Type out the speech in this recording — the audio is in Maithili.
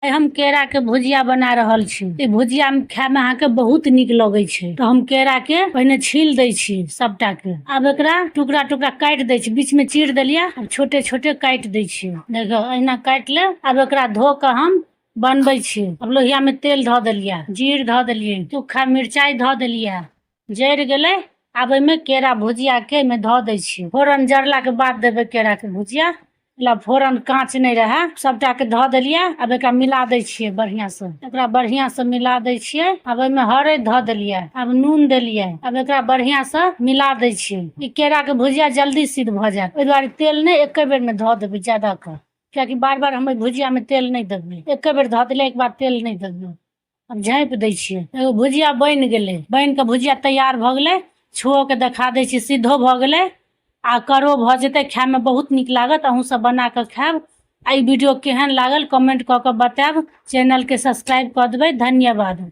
आइ हम केरा के भुजिया बना रहल छी। ई भुजिया खाय में अहाँ के बहुत नीक लगै छै। तऽ हम केरा के पहिने छील दै छी सबटा के। आब एकरा टुकड़ा टुकड़ा काटि दै छी, बीच में चीर देलियै, आब छोटे छोटे काटि दै छी। देखियौ, एहिना काटि लेब। आब एकरा धो कऽ हम बनबै छी। आब लोहिया में तेल धऽ देलियै, जीर धऽ देलियै, सूखा मिरचाइ धऽ देलियै, जरि गेलै। आब एहिमे केरा भुजिया के एहिमे धऽ दै छियै। फोरन जरला के बाद देबै केरा के भुजिया, फोरन काँच नहि रहै। सबटा के धऽ देलियै। आब एकरा मिला दै छियै बढ़िआँ से, एकरा बढ़िआँ से मिला दै छियै। आब एहिमे हरैद धऽ देलियै, आब नून देलियै, आब एकरा बढ़िआँ से मिला दै छियै। ई केरा के भुजिया जल्दी सिद्ध भऽ जायत, ओहि दुआरे तेल नहि एके बेरमे धऽ देबै ज्यादा कऽ, कियाकि बार बार हम एहि भुजियामे तेल नहि देबै। एके बेर धऽ देलियै, एक बार तेल नहि देबै। आब झाँपि दै छियै। एगो भुजिया बनि गेलै, बनि कऽ भुजिया तैयार भऽ गेलै। छुओ के देखा दै छी, सिद्धो भऽ गेलै आ करो भऽ जेतै। खायमे बहुत नीक लागत, अहूँ सब बना कऽ खायब। आ ई वीडियो केहन लागल, कमेंट कऽ कऽ बतायब। चैनलके सब्सक्राइब कऽ देबै। धन्यवाद।